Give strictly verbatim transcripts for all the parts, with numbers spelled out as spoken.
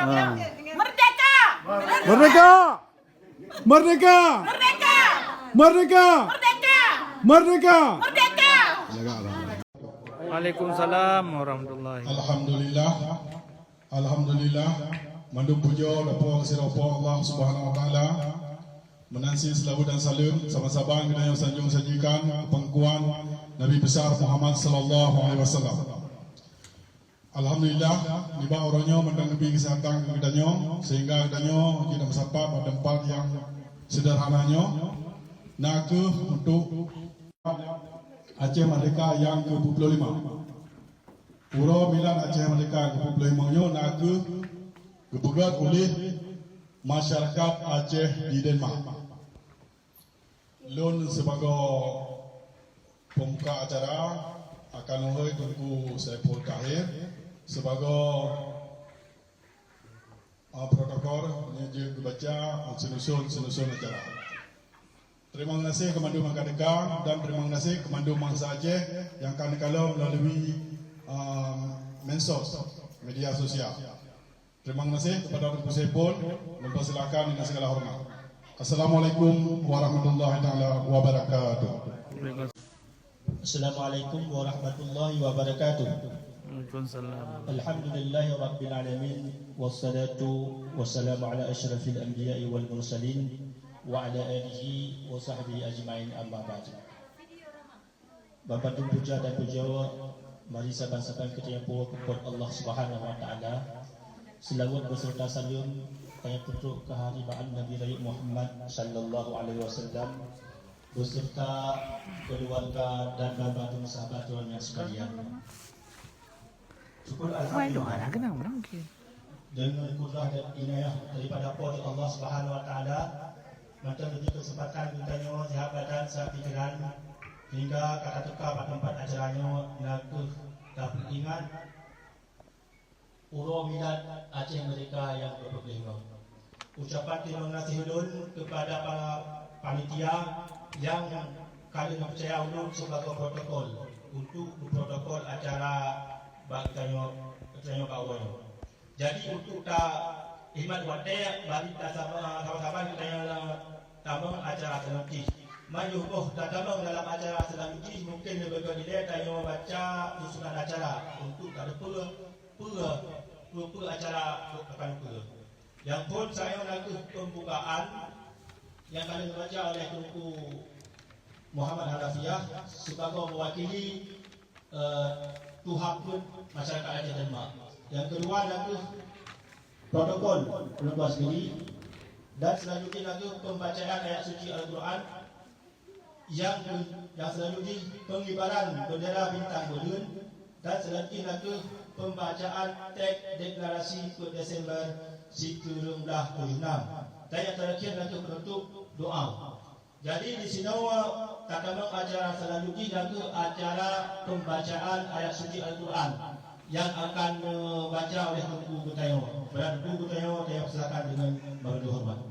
Ah. Merdeka! Merdeka! Merdeka! Merdeka! Merdeka! Merdeka! Merdeka! Merdeka! Waalaikumsalam warahmatullahi. Alhamdulillah. Alhamdulillah. Mandum pujoe dan puja kepada Allah Subhanahu wa Taala. Meunan cit seulaweuet dan saleuem saban-saban geutanyoe sanjong sajikan keu Teungku Nabi Besar Muhammad sallallahu alaihi wasallam. Alhamdulillah, nibak uroe nyoe mantong geubri keuseuhatan keu geutanyoe, sehingga geutanyoe jeuet meusapat bak teumpat nyang seudeurhana nyoe, na kheueh untuk Aceh Merdeka nyang keu peuet ploh lima. Uroe milad Aceh Merdeka keu peuet ploh lima nyoe na kheueh geupeugöt uleh masyarakat Aceh di Denmark. Lôn sibagoe peumuka acara, akan lôn hôi Teungku Saiful Tahir sibagoe, ah, protokol nyang jeuet geubaca, ah, seunusun-seunusun acara. Teurimong gaséh keu mandum nyang ka teuka dan teurimong gaséh keu mandum bansa Aceh nyang ka neukalon meulalu, ah, medsos, media sosial. Teurimong gaséh keupada Teungku Saiful, lôn peusilakan dengan segala hormat. Assalamualaikum warahmatullahi taala wabarakatuh. Assalamualaikum warahmatullahi wabarakatuh. Waalaikumsalam. Alhamdulillahirabbil alamin, wassalatu wassalamu ala asyrafil anbiya'i wal mursalin, wa ala alihi wa sahbihi ajmain, amma ba'du. Banmandum puja dan pujoe mari saban-saban geutanyoe puwoe keu Po teu Allah Subhanahu wa Taala. Seulaweuet beuseureuta saleuem tanyoe peutrok keu haribaan Nabi Rayeuk Muhammad sallallahu alaihi wasallam beuseureuta keuluwarga dan banmandum sahabat droeneuh nyang seukalian. Syukur Alhamdulillah. Deungon kudrah dan inayah daripada Po teu Allah Subhanahu wa Taala, mantong geubri keuseumpatan geutanyoe sihat badan, sihat pikeran, hingga ka teuka bak teumpat acara nyoe, na kheueh tapeuingat uroe milad Aceh Merdeka nyang keu peuet ploh lima. Ucapan teurimong gaséh ulôn keupada para panitia nyang ka lheueh neupeucaya ulôn sibagoe protokol untuk meuprotokol acara bak geutanyoe, geutanyoe bak uroe nyoe. Jadi, untuk ta-, imat watée, mari tasaba-, saban-saban geutanyoe tamong acara selanjutjih. Meunyoe boh tatamong dalam acara selanjutjih, mungken leubeh gét ilée tanyoe baca susunan acara untuk tateupeue peue, peue-peue acara akan peue. Nyang phon sayoe na kheueh peumbukaan nyang ka lheueh neubaca oleh Teungku Muhammad Hanafiah sibagoe meuwakili, eh, tuha peuet masyarakat Aceh Denmark. Nyang keudua na kheueh protokol ulôn tuan sendiri, dan selanjutnya na kheueh pembacaan ayat suci Al-Quran. Nyang, nyang selanjutnya pengibaran bendera bintang beudeuen, dan selanjutnya na kheueh pembacaan teks deklarasi peuet Desember sikureueng blah tujoh enam. Dan nyang terakhir na kheueh penutup doa. Jadi, di sinoe tatamong acara selanjutnya na kheueh acara pembacaan ayat suci Al-Quran nyang akan, eh, neubaca oleh Teungku geutanyoe. Beurat Teungku geutanyoe, tanyoe persilakan dengan beureudôh hormat.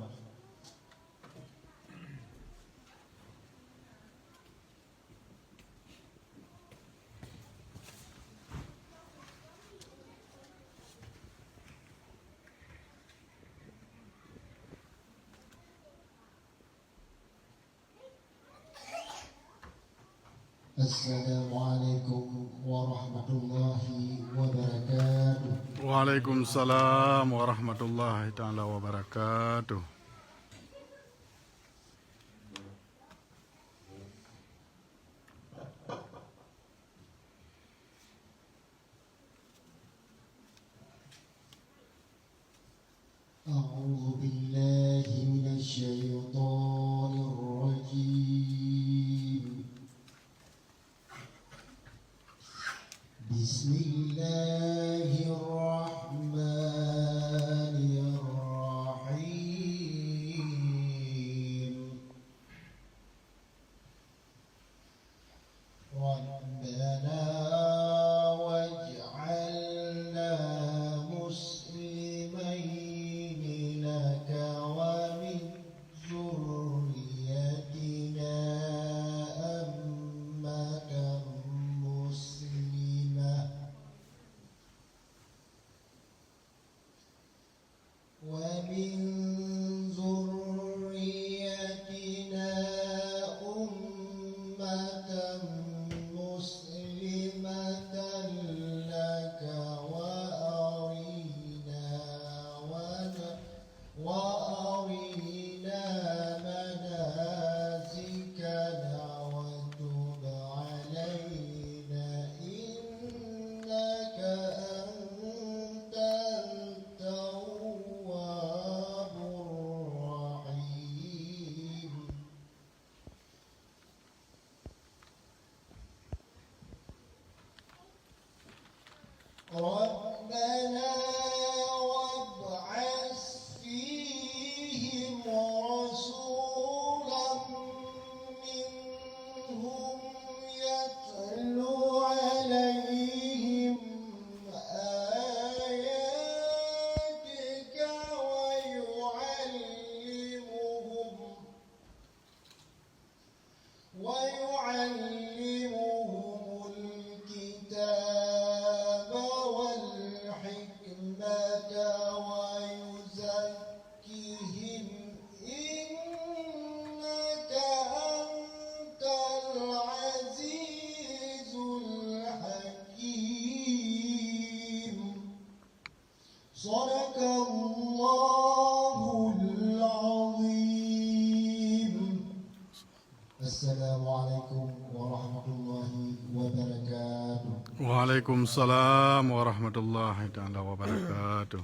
Assalamualaikum warahmatullahi wabarakatuh. Waalaikumsalam warahmatullahi taala wabarakatuh. أعوذ بالله من الشيطان الرجيم. بسم الله الرحمن الرحيم. ربنا واجعلنا مسلمين لك ومن ذريتنا أمة مسلمة ربنا وابعث فيهم رسولا منهم يتلو عليهم آياتك ويعلمهم ويعلمهم الكتاب والحكمة ويزكيهم إنك أنت العزيز الحكيم. صدق الله العظيم. السلام عليكم ورحمة الله وبركاته. Waalaikumsalam warahmatullahi taala wabarakatuh.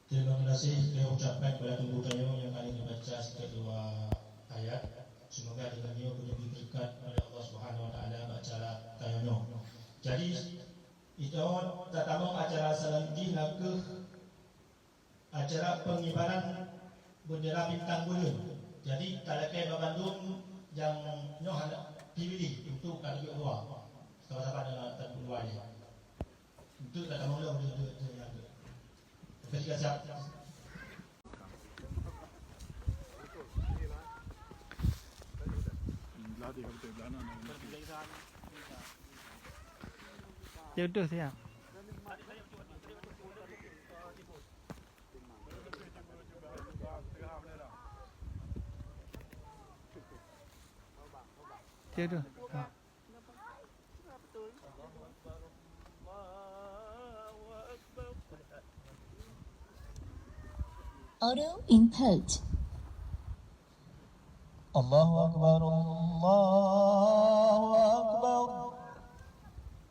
Terima kasih kami ucapkan kepada Teungku tanyoe nyang ka lheueh baca sikeuet dua ayat. Semoga deungon nyoe beujadi beureukat oleh Allah Subhanahu Wa Taala bak acara tanyoe nyoe. Jadi, ito tatamong acara selanjutnya nakeuh acara pengibaran bendera bintang buleuen. Jadi, talakée bak bandum nyang nyoe hana pilih untuk ka geujok dua. Saban-saban na tadua lé. Untuk ka tamong lom, untuk, untuk, untuk, untuk. Ketika siap. Jodoh siap. Jodoh. Ha. Audio input. Allahu Akbar, Allahu Akbar.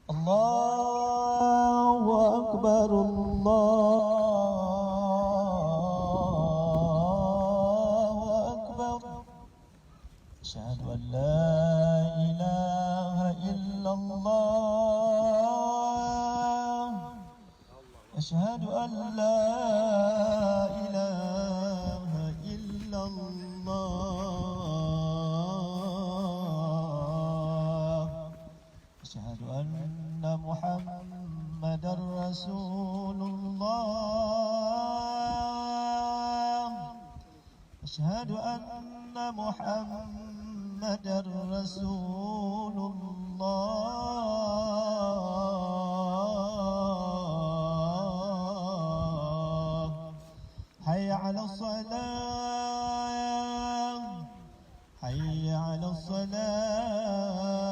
Allahu Akbar, Allahu Akbar. Asyhadu an la ilaha illallah. Asyhadu an la ilaha illallah. Asyhadu anna Muhammadar Rasulullah. Asyhadu anna Muhammadar Rasulullah. Hayya 'alas shalah. Hayya 'alas shalah.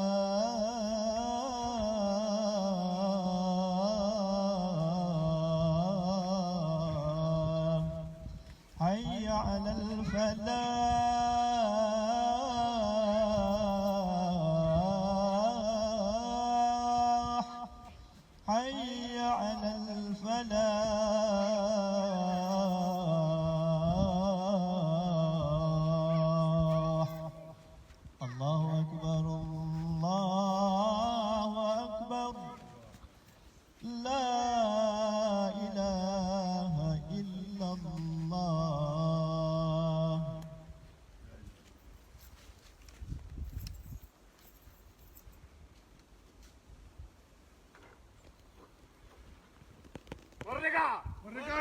Hayya 'alal falah. Hayya 'alal falah. Allahu akbar, Allahu akbar. La ilaha illallah. Merdeka! Merdeka!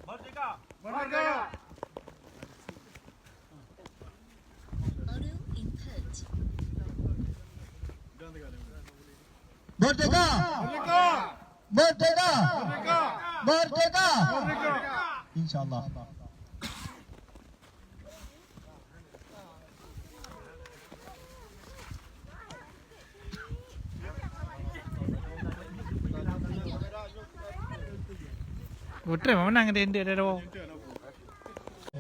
Merdeka! Merdeka! Audio input. Merdeka! Merdeka! Merdeka! Merdeka! Merdeka! Merdeka! Insya Allah. Putri mana menang dia, dia dah.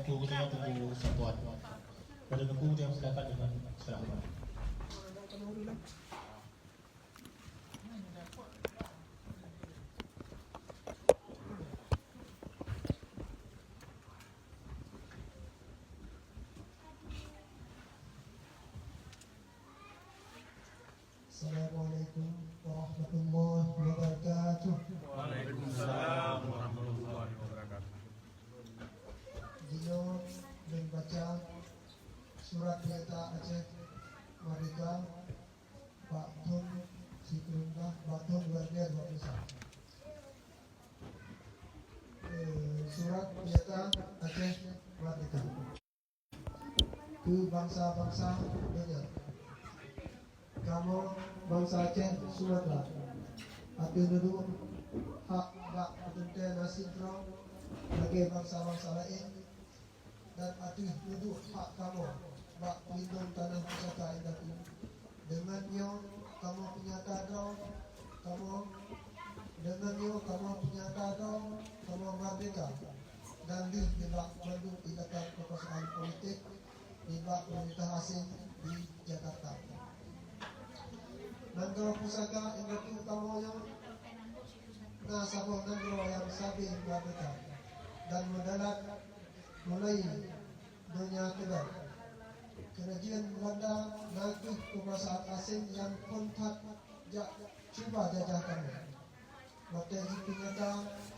Tunggu, tunggu, tunggu, satuan. Pada tunggu dia silakan dengan selamat. Aceh merdeka. Keu bansa-bansa donya. Kamoe bansa Aceh Sumatra ateueh neuduek hak bak peuteuntèe nasib droe lagèe bansa-bansa laén, dan ateueh neuduek hak kamoe bak peulindong tanoh pusaka indatu. Deungon nyoe kamoe peunyata droe kamoe, deungon nyoe kamoe peunyata droe kamoe merdeka dan deuh nibak mandum ikatan keukuasaan politik nibak pemerintah asing di Jakarta. Nanggroe pusaka indatu kamoe nyoe na saboh nanggroe nyang sabe merdeka dan meudalat mulai donya keudroe. Keurajeuen Beulanda na kheueh keukuasaan asing nyang phon that jak cuba jajah kamoe. Watèe jipeunyata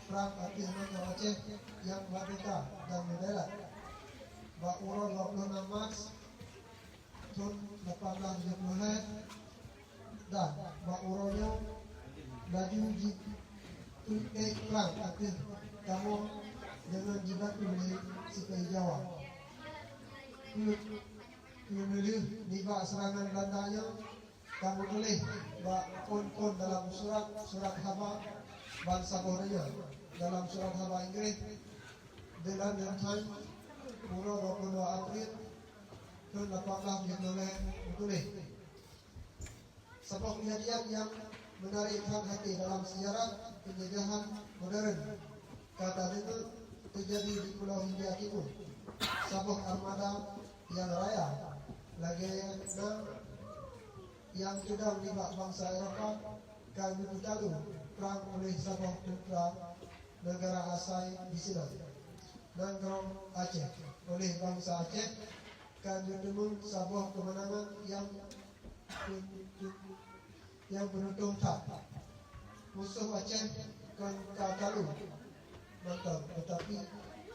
prang ateueh nanggroe Aceh nyang merdeka dan meudalat, bak uroe dua ploh nam Maret thon lapan blah tujoh ploh lhèe, dan bak uroe nyoe laju jipeuék prang ateueh kamoe deungon jibantu lé sipai Jawa. Keu-, keuneulheueh nibak seurangan Beulanda nyoe, ka meutuléh bak phon-phon dalam surat, surat haba ban saboh donya, dalam surat haba Inggréh, The London Times, uroe dua ploh dua April thon lapan blah tujoh ploh lhèe, meutuléh, saboh keujadian nyang meunarék that até dalam seujarah peunjajahan modern ka tadeungoe teujadi di Pulo Hindia Timur. Saboh armada nyang raya lagèe na nyang teudong nibak bansa Eropa ka geupeutalo prang oleh saboh teuntra neugara asai di sinan, nanggroe Aceh. Oleh bansa Aceh ka geuteumeung saboh keumeunangan nyang nyang beununtung that. Musoh Aceh kon ka talo mantong, teutapi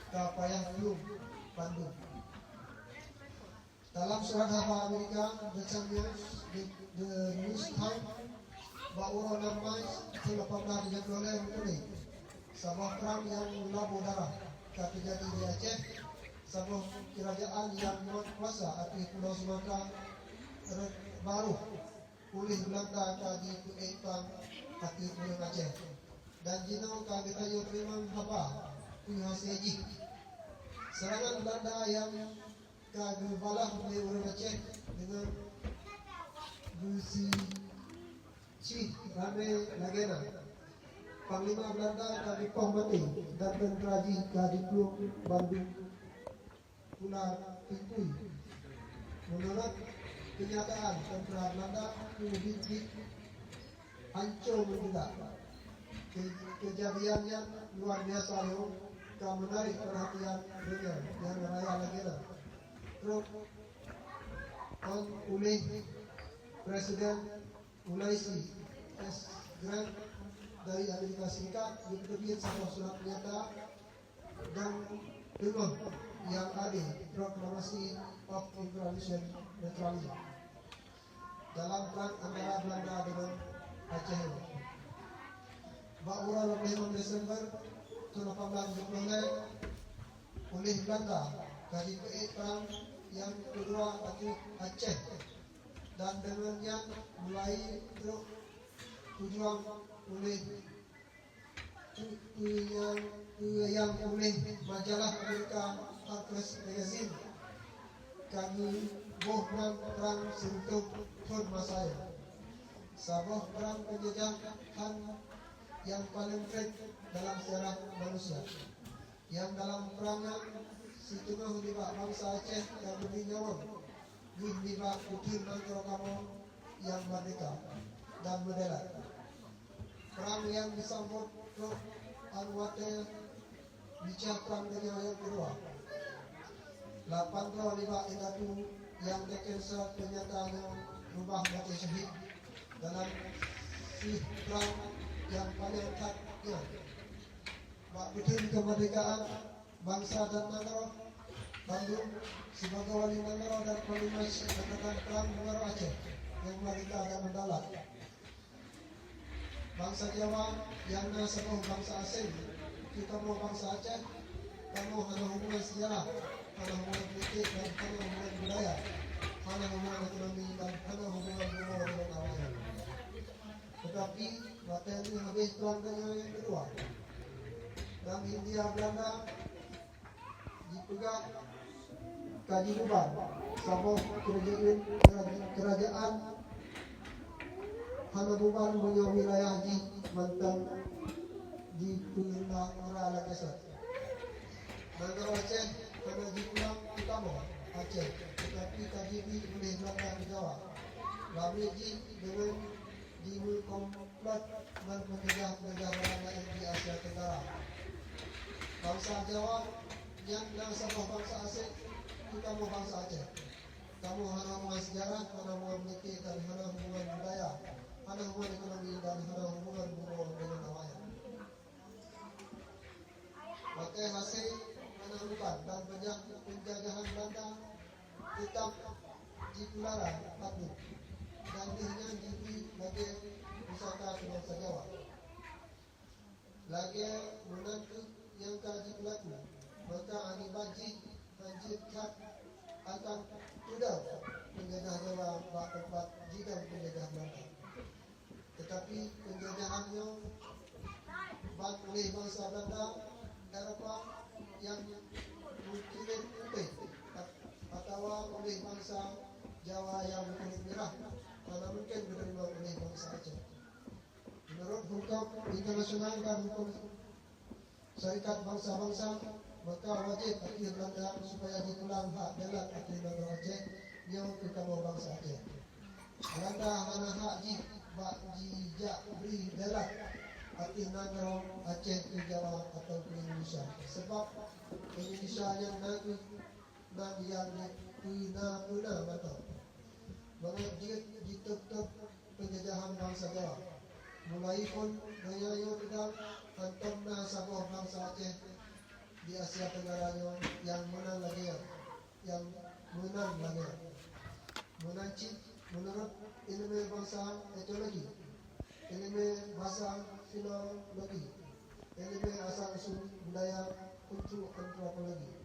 ka payah plueng bandum. Dalam surat haba Amerika, The Times, The, The News Times, bak uroe enam Mai thon lapan blah tujoh ploh lhèe meutuléh, saboh prang nyang meulabô darah ka teujadi di Aceh, saboh keurajeuen nyang meukuasa ateueh Pulo Sumatra rot barôh. Uléh Beulanda ka jipeuék prang ateueh ureueng Aceh, dan jinoe ka geutanyoe teurimong haba peue hasé jih. Seurangan Beulanda nyang ka geubalah lé ureueng Aceh deungon geusici ramé lagèe na. Panglima Beulanda ka geupoh maté dan teuntra jih ka jiplueng bandum pula timpui. Meunurot keunyataan, teuntra Beulanda keu biet-biet hanco meujeudak. Keu-, keujadian nyan luar biasa nyoe ka meunarek peurhatian donya nyang raya lagèe na. Trok on uléh Presiden Ulysses S Grant dari Amerika Serikat geupeuteubiet saboh surat peunyata dan teungoh nyang ade Proclamation of International Neutrality dalam prang antara Beulanda deungon Aceh. Bak uroe lhèe ploh limong Desember thon lapan blah tujoh ploh lhèe, uléh Beulanda ka jipeuék prang nyang keudua ateueh Aceh, dan deungon nyan mulai trok tujuan uléh Peue nyang, peue nyang uléh majalah Amerika Harper's Magazine ka geuboh nan prang sireutôh thon masa nyan, saboh prang peunjajahan nyang paleng treb dalam seujarah manusia. Nyang dalam prang nyan siteungoh nibak bansa Aceh ka geubri nyawöng geuh nibak uteuen nanggroe kamoe nyang meurdehka dan meudalat. Prang nyang geusambot trok 'an watèe bicah prang donya nyang keudua. Lapan droe nibak indatu nyang teucansot teunyata nyoe leubeh maté syahid dalam seueh prang nyang paleng that nyan. Bak beuteun keumeurdehkaan bansa dan nanggroe bandum, sibagoe wali nanggroe dan panglima angkatan prang nanggroe Aceh nyang meurdehka dan meudalat. Bansa Jawa nyang na saboh bansa aséng keu kamoe bansa Aceh, Kamoe hana hubungan sejarah, hana hubungan politik dan hana hubungan budaya, hana hubungan ekonomi dan hana hubungan bumoe dengan awaknyan. Tetapi watèe nyan habéh perang dunia nyang keudua, dan Hindia Belanda jipeugah ka jibubar saboh keurajeuen, keurajeuen hana bubar meunyoe wilayah jih mantong jipeuna lagèe nyan. Nanggroe Aceh hana jipulang u kamoe Aceh, teutapi ka jibi uléh Belanda di Jawa. Lam jih deungon jimeukom Plat ngon peunjajah-peunjajah barang laén di Asia Tenggara. Bansa Jawa nyan na saboh bansa asèe keu kamoe bansa Aceh. Kamoe hana hubungan sejarah, hana hubungan politik, dan hana hubungan budaya, hana hubungan ekonomi, dan hana hubungan bumoe deungon awaknyan. Watèe hase peunanggupan dan peunja-, peunjajahan Belanda teutap jipeulara padub, dan lheueh nyan jibri lagèe pusaka keu bansa Jawa. Lagèe meunan kheueh nyang ka jipeulaku, maka akibat jih hanjeuet that akan peudong peunjajah Jawa bak teumpat jidong peunjajah Belanda. Teutapi peunjajahan nyoe ban uléh bansa Belanda Eropa nyang meukulét putéh atawa uléh bansa Jawa nyang meukulét mirah hana mungken geuteurimong uléh bansa Aceh. Meunurot hukôm internasional dan hukôm Syarikat Bansa-Bansa, maka wajéb ateueh Belanda supaya jipulang hak dalat ateueh nanggroe Aceh nyoe keu kamoe bansa Aceh. Belanda hana hak jih bak jijak bri dalat ateueh nanggroe Aceh keu Jawa atawa keu Indonesia, sabab Indonesia nyan na kheueh nan nyang peuna-peuna mantong. Mangat jeuet jitôb-tôb peunjajahan bansa Jawa. Mulai phon donya nyoe teudong, hántom na saboh bansa Aceh di Asia Tenggara nyoe nyang meunan lagèe nyan, nyang meunan lagèe nyan. Meunan cit meunurot ileumèe bansa etnologi, ileumèe basa filologi, ileumèe asai usul budaya untuk antropologi,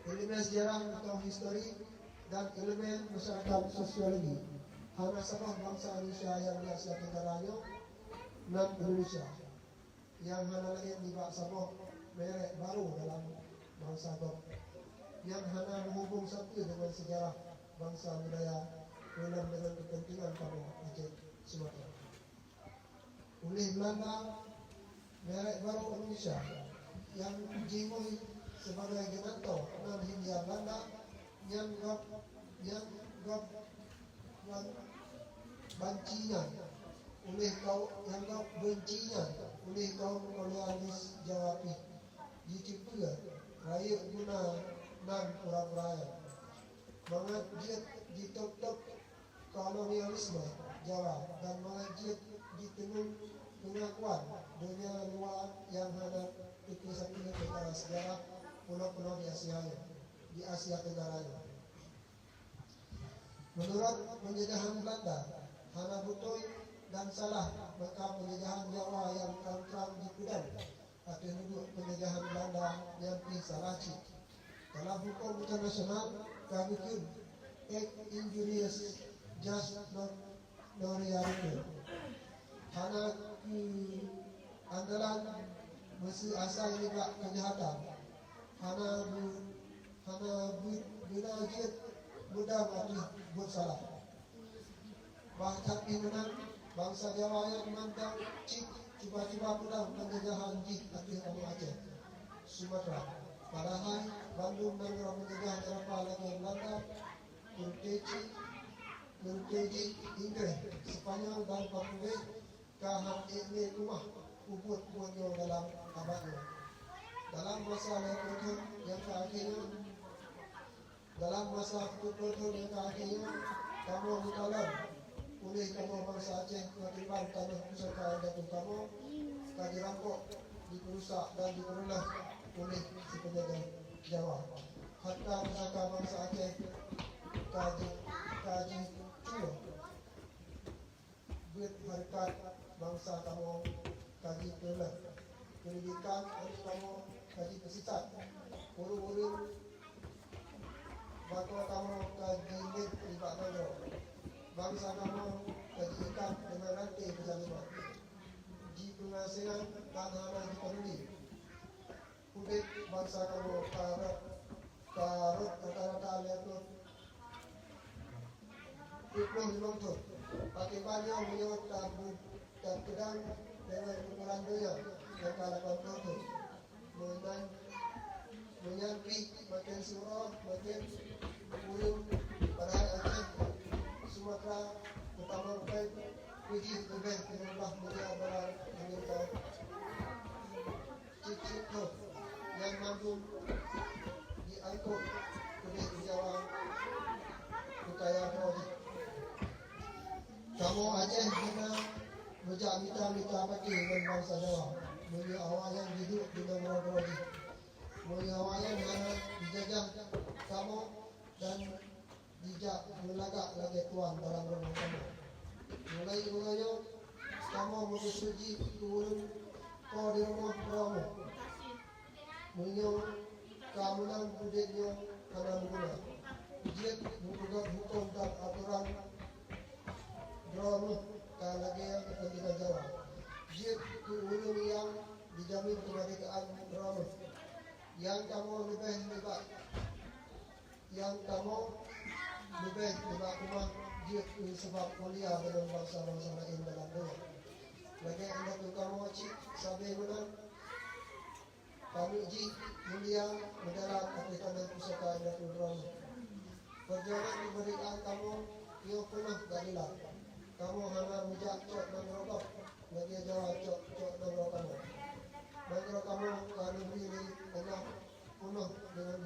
ileumèe sejarah atau histori, dan ileumèe masyarakat sosiologi. Hana saboh bansa Indonesia nyang di Asia Tenggara nyoe nan Indonesia nyang hana laén nibak saboh merek barô dalam bansa gob, nyang hana meuhubong sapeue deungon seujarah bansa budaya, meunan deungon keupeuntengan kamoe Aceh Sumatra. Uléh Belanda, merek barô Indonesia nyang jingui sibagoe geunantoe nan Hindia Belanda, nyang gob, nyang gob ban-, banci nyan uléh kaum, nyang gob banci nyan uléh kaum kolonialis Jawa pih jiteupeue rayeuk guna nan pura-pura nyan. Mangat jeuet jitôb-tôb kolonialisme Jawa dan mangat jeuet jiteungeut peungakuan donya luwa nyang hana teupeue sapeue peukara seujarah pulo-pulo di Asia nyoe, di Asia Tenggara nyoe. Meunurot peunjajahan Belanda, hana beutôi dan salah maka peunjajahan Jawa nyang trang-trang jipeudong ateueh nuduek peunjajahan Belanda nyan pih salah cit. Dalam hukôm internasional ka geukheun ex injurius jus non, non realitur. Hana keuandalan meuseu asai nibak keujahatan. Hana beu-, hana beu-, beuna jeuet beudong ateueh buet salah. Bah that pih meunan, bansa Jawa nyang mantong cit cuba-cuba pulang peunjajahan jih ateueh kamoe Aceh, Sumatra. Padahai bandum nanggroe peunjajah Eropa lagèe Belanda, Portugis, Portugis, Inggréh, Spanyol dan Portugis ka han ék lé keumah peubuet-peubuet nyoe dalam abad nyoe. Dalam masa lhèe ploh thon nyang ka akhé nyoe, Dalam masa peuet ploh thon nyang ka akhé nyoe, kamoe meukalon uléh kamoe bansa Aceh meukeubah tanoh pusaka indatu kamoe ka jirampok, jipeurusak dan jipeureuloh uléh si peunjajah Jawa. Hareuta pusaka bansa Aceh ka ji-, ka jicuwa. Beuet hareukat bansa kamoe ka jipeureuloh. Peundidikan aneuk kamoe ka jipeusisat, ureuëng-ureuëng bak kamoe ka jilét nibak nanggroe. Bansa kamoe ka jiikat deungon ranté keuzaliman, jipeungaseuhan dan hana jipeuduli. Udeb bansa kamoe ka rot, ka rot rata-rata lhèe ploh, peuet ploh limong thon. Pakriban nyoe meunyoe tabu-, tapeudang deungon ukuran donya nyang ka lapan ploh thon. Meunan, meunyan pih maken siuroe maken ureuëng, padahai Aceh, Sumatra, Kota Maroke, Fiji leubeh limong blah miliar dolar Amerika. Cit-cit nyan mandum jiangkot keudeh Jawa keu kaya droe jih. Kamoe Aceh hana meujak mita-mita paké ngon bansa Jawa meunyoe awaknyan jiduek di nanggroe droe jih. Meunyoe awaknyan hana jijajah kamoe dan jijak meulagak lagée tuan dalam rumoh kamoe. Mulai uroe nyoe, kamoe meukeuseujid keu ureuëng po di rumoh droe. Meunyoe ka meunan udeb nyoe hana meuguna, jeuet meupeugét huköm dan atoran droe ka lagée keupeuntengan Jawa. Jeuet keu ureuëng nyang jijamin keumardekaan droe. Nyang kamoe leubeh nibak Nyang kamoe leubeh nibak teuma jeuet keu sabab mulia deungon bansa-bansa laén dalam donya. Lagée indatu kamoe cit sabe meunan, pamiet jih mulia meudalam ateueh tanoh pusaka indatu droe. Peujuangan keumeurdekaan kamoe nyoe peunoh keadilan. Kamoe hana meujak cok nanggroe gob lagée Jawa cok, cok nanggroe kamoe. Nanggroe kamoe ka neubri lé Allah peunoh deungon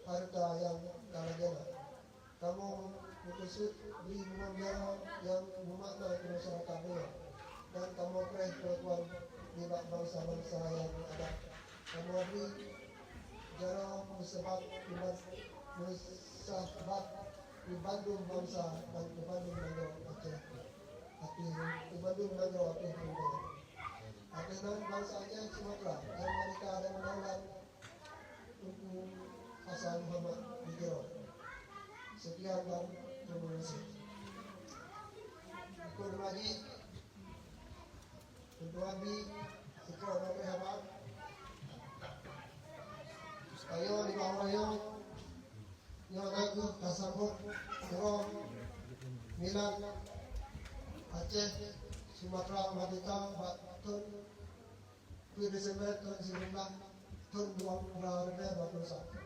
hareuta nyang ka lagée na. Kamoe meukeusut bri bumoe jaroe nyang meumakna keu masyarakat donya, dan kamoe preh keuakuan nibak bansa-bansa nyang adat. Kamoe bri jaroe meusabat iman, meusabat keu bandum bansa dan keu bandum nanggroe Aceh ateueh, keu bandum nanggroe ateueh bumoe. Ateueh nan bansa Aceh Sumatra nyang meurdeka dan meudaulat, Teungku Hasan Muhammad di Tiro. Sekian dan terima kasih. Ikut lagi untuk Abi, sekian dari Abang. Ayo di bawah ayo. Nyoe na kheueh tasambot uroe milad Aceh Sumatra Merdeka bak thon peuet Desember thon sikureueng blah thon dua ribèe dua puluh satu.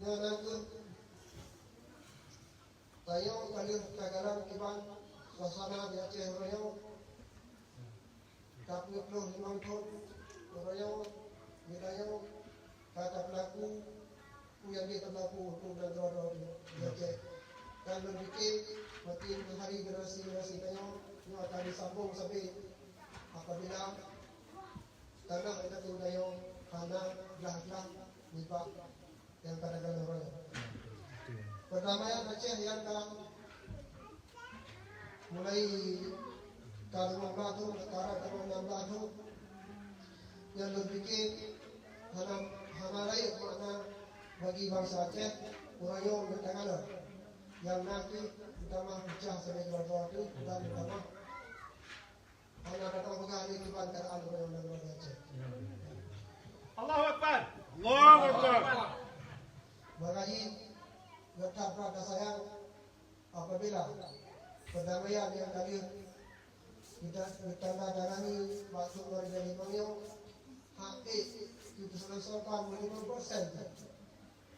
Nyoe na kheueh tanyoe ka lheueh takalon kiban suasana di Aceh uroe nyoe. Ka peuet ploh limong thon uroe nyoe geutanyoe ka tapeulaku peue nyang jeuet tapeulaku untuk nanggroe-nanggroe di Aceh. Dan lôn pike makin hari generasi-generasi tanyoe nyoe akan jisambong sabe apabila tanah indatu tanyoe hana glah-glah nibak nyang ka takalon uroe nyoe. Perdamaian Aceh nyang ka mulai ka limong blah thon, ka rot limong blah thon, nyang lôn pike hana, hana rayeuk makna bagi bansa Aceh uroe nyoe nyang takalon. Nyang na kheueh meutamah peucah sabe keuluwarga teuh dan meutamah hana tapeugah lé kiban keuadaan ureuëng nyang na di Aceh. Allahu Akbar. Allahu Akbar. Maka jih, gata brat dan sayang, apabila perdamaian nyang ka lheueh geutandatangani bak thon dua ribèe limong nyoe, hak ék jipeuseuleusoekan meulima persen.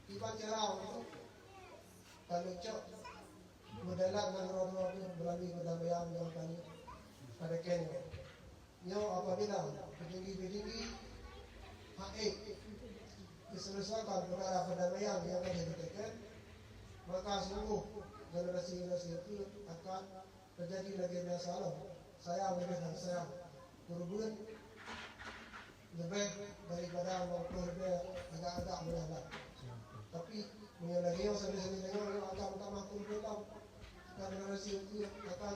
Kiban cara untuk taleucok meudalam nanggroe-nanggroe meulalui perdamaian nyang ka lheueh tadeungoe. Nyoe apabila peutinggi-peutinggi hak ék jiseuleusaikan peukara perdamaian nyang ka lheueh jiteken, maka sunggoh generasi-generasi teungku akan teujadi lagée biasa lom, sayang leubeh hana sayang, keureubeuen leubeh daripada limong ploh leubeh agak-agak meunan lah. Tapi meunyoe lagée nyoe sabe-sabe deungoe, nyoe akan meutamah keureubeuen lom, dan generasi teungku akan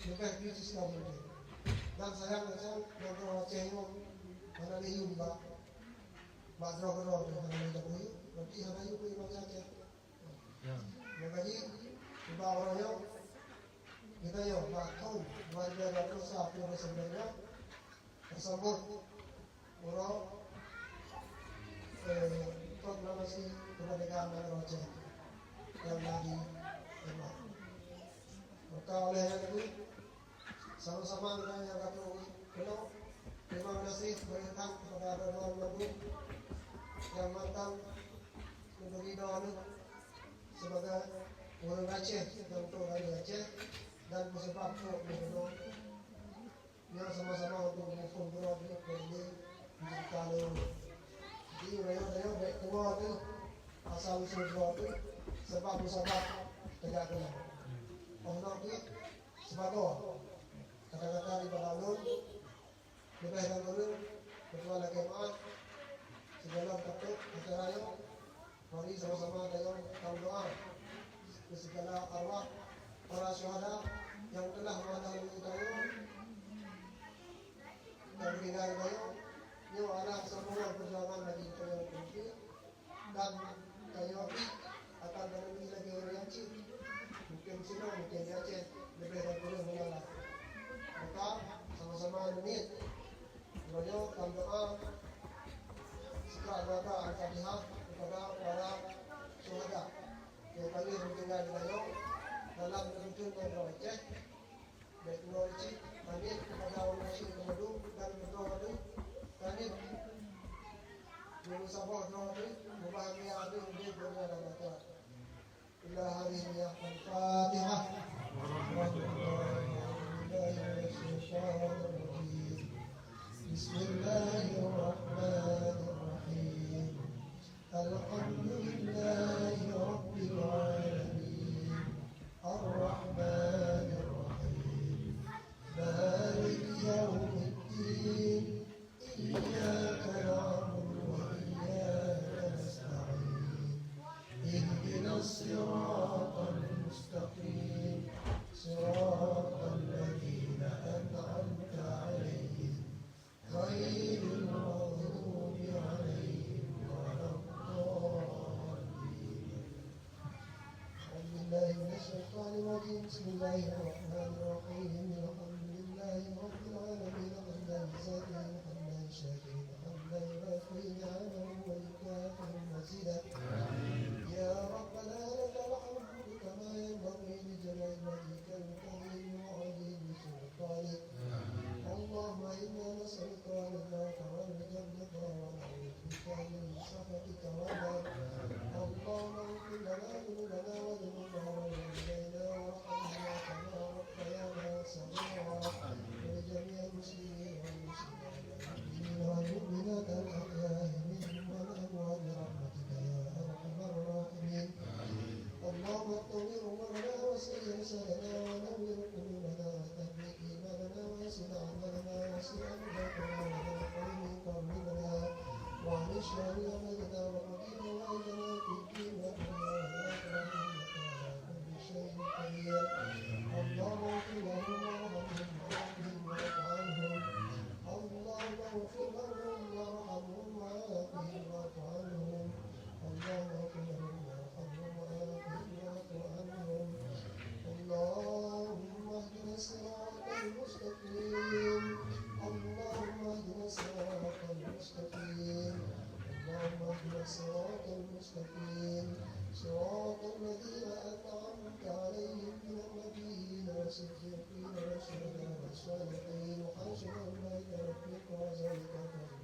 leubeh kritis lom mungken. Dan sayang, sayang, nanggroe Aceh nyoe Hana lé yum bak, bak droe-droe teuh hana lé yum, berarti hana yum keu Imam Syafi'i. Ya. Nyang ka jih, bak uroe nyoe, geutanyoe bak thon dua ribu dua puluh satu Desember nyoe, teuseubut uroe, eh, proklamasi kemerdekaan Aceh nyang na di Demak. Maka oleh nyan, sama-sama geutanyoe nyang ka troh keunoe, terima kasih beureutang kepada Raja Agung nyang mantong neubri droe neuh sebagai ureueng Aceh nyang troh dari Aceh dan meuseubab trok di keunoe. Nyoe sama-sama untuk muphom droe di keunoe di Bintang. Jadi, rayeuk-rayeuk bèk tuwoe teuh asal usul droe teuh, seubab meuseubab tajak keunoe. Oh, nyoe pih sibagoe kata-kata daripada ulôn, leubeh dan kureueng, beutôi lakèe meu'ah. Sigohlom tapeuet acara nyoe, mari sama-sama tanyoe tameudoa keu sigala arwah para syuhada nyang telah meundahului tanyoe dan meuninggai tanyoe. Nyoe adalah seumoga peujuangan bagi tanyoe keuneuk dan tanyoe pih akan meuninggai lagèe ureueng nyan cit. Mungken sinoe, mungken di Aceh, leubeh dan kureueng meunan lah. Maka sama-sama neuniet. Uroe nyoe tameudoa sikrak dua rakaat Al-Fatihah kepada para syuhada nyang ka lheueh meuninggai di tanyoe dalam reuntén nanggroe Aceh. Bèk uroe cit, tanit kepada ureueng syik keumadu dan keudroe teuh, tanit meunyoe saboh droe teuh, mubahgia teuh udép donya dan akhirat. Ila hadhihi Al-Fatihah. Bismillahirrahmanirrahim. Alhamdulillahi Rabbil Alamin. Ar-Rahmanir Rahim. Maliki Yaumiddin. Iyyaka na'budu wa iyyaka nasta'in. Ihdinas siratal mustaqim. Siratal ladzina an'amta 'alaihim. غير المغضوب عليهم ولا الضالين. أعوذ بالله من الشيطان الرجيم. بسم الله الرحمن الرحيم. الحمد لله رب العالمين. حمدا يوافي نعمه ويكافئ مزيده. يا ربنا لك الحمد كما ينبغي لجلال وجهك الكريم وعظيم سلطانك. اللهم إنا نسألك رضاك والجنة ونعوذ بك من سخطك والنار. اللهم اغفر لنا ذنوبنا وذنوب من قبلنا وارحمنا كما ربيانا صغارا. ولجميع المسلمين والمسلمات والمؤمنين والمؤمنات الأحياء منهم والأموات برحمتك يا أرحم الراحمين. اللهم طول عمرنا وسع لساننا ونور قلوبنا وثبت إيماننا وحسن أعمالنا وسع أرزاقنا ولا تحرمنا من فضلك وعن الشر أبدنا وقنا وأجرنا في الدين والدنيا والآخرة إنك على كل شيء قدير. اللهم اغفر لهم وارحمهم وعافهم واعف عنهم. اللهم اغفر لهم وارحمهم وعافهم واعف عنهم. اللهم اغفر لهم وارحمهم وعافهم واعف عنهم. اللهم اهدنا الصراط المستقيم. اللهم اهدنا الصراط المستقيم. اللهم اهدنا الصراط المستقيم. صراط الذين أنعمت عليهم من النبيين والصديقين والشهداء والصالحين وحسن أولئك رفيقا. ذلك الفضل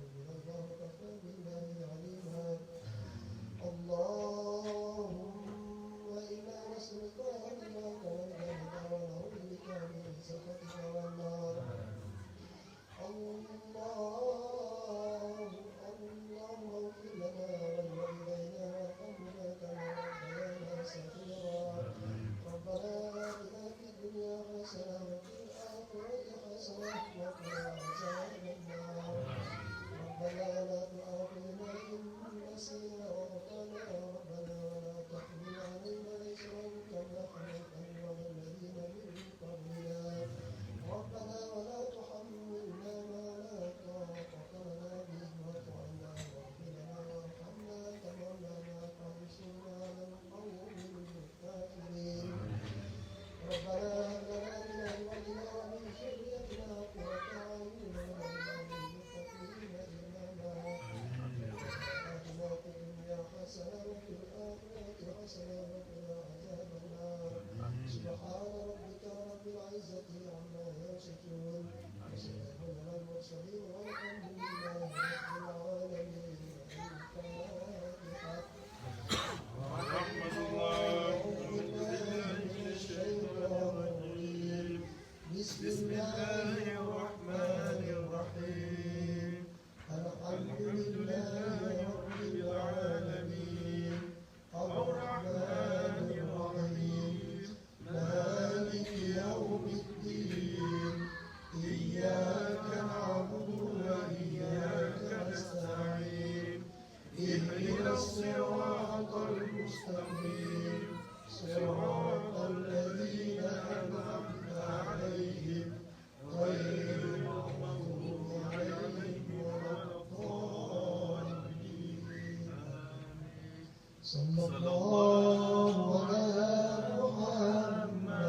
Sallallahu ala Muhammad,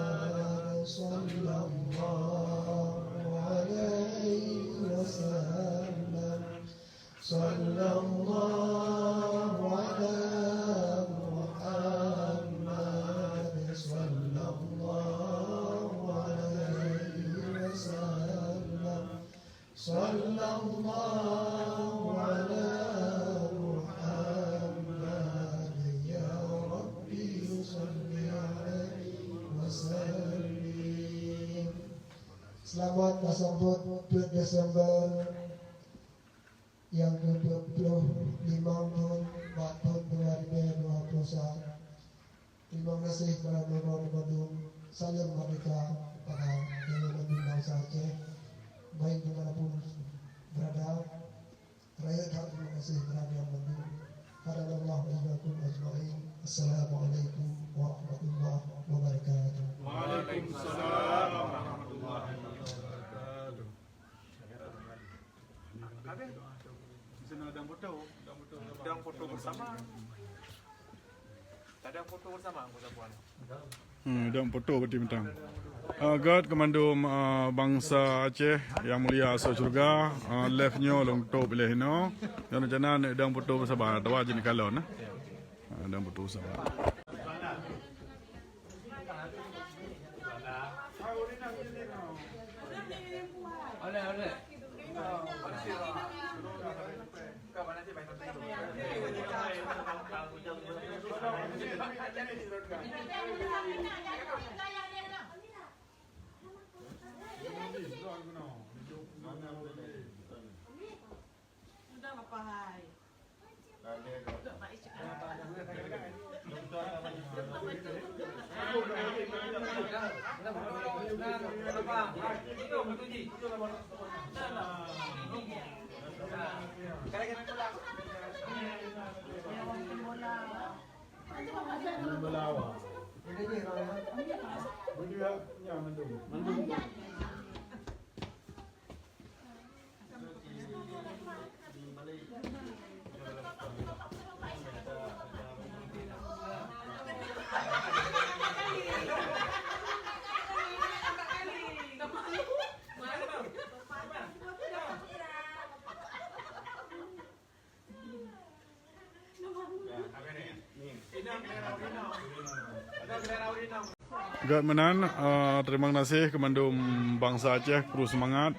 sallallahu alaihi wasallam. Sallallahu ala Muhammad, sallallahu alaihi wasallam. Sallallahu ala Muhammad, ya Rabbi, salli alaihi wasallim. Selamat meusambot peuet Desember nyang keu peuet ploh limong thon bak thon dua ribèe dua ploh sa. Teurimong gaséh bak droeneuh bandum. Saleuem merdeka kepada droeneuh bandum bansa Aceh, baik di mana pun berada. Rayeuk that teurimong gaséh bak droeneuh bandum. Hadanallahu wa iyyakum ajma'in. Assalamualaikum warahmatullahi wabarakatuh. Waalaikumsalam warahmatullahi wabarakatuh. Habis. Di sana ada foto. Ada foto bersama. Tak ada foto bersama, anggota puan. Hmm, ada foto berarti bintang. Ah, göt keu mandum, ah, bansa Aceh nyang mulia asoe syeuruga, ah, live nyoe lôn tôp lé hinoe. Nyoe rencana neuk dong foto bersama, atawa jeuet kalon, eh. Ah, dong foto bersama. Göt meunan, eh, teurimong gaséh keu mandum bansa Aceh, kru seumangat.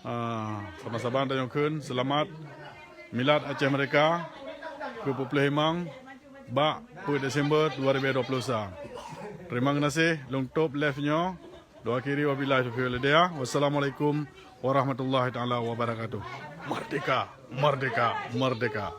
Eh, saban-saban tanyoe kheun seulamat Milad Aceh Merdeka keu peuet ploh limong bak peuet Desember dua ribèe dua ploh sa. Teurimong gaséh, lôn tôp live nyoe. Lôn akhiri, wabillahi taufiq wal hidayah. Wassalamualaikum warahmatullahi taala wabarakatuh. Merdeka, merdeka, merdeka.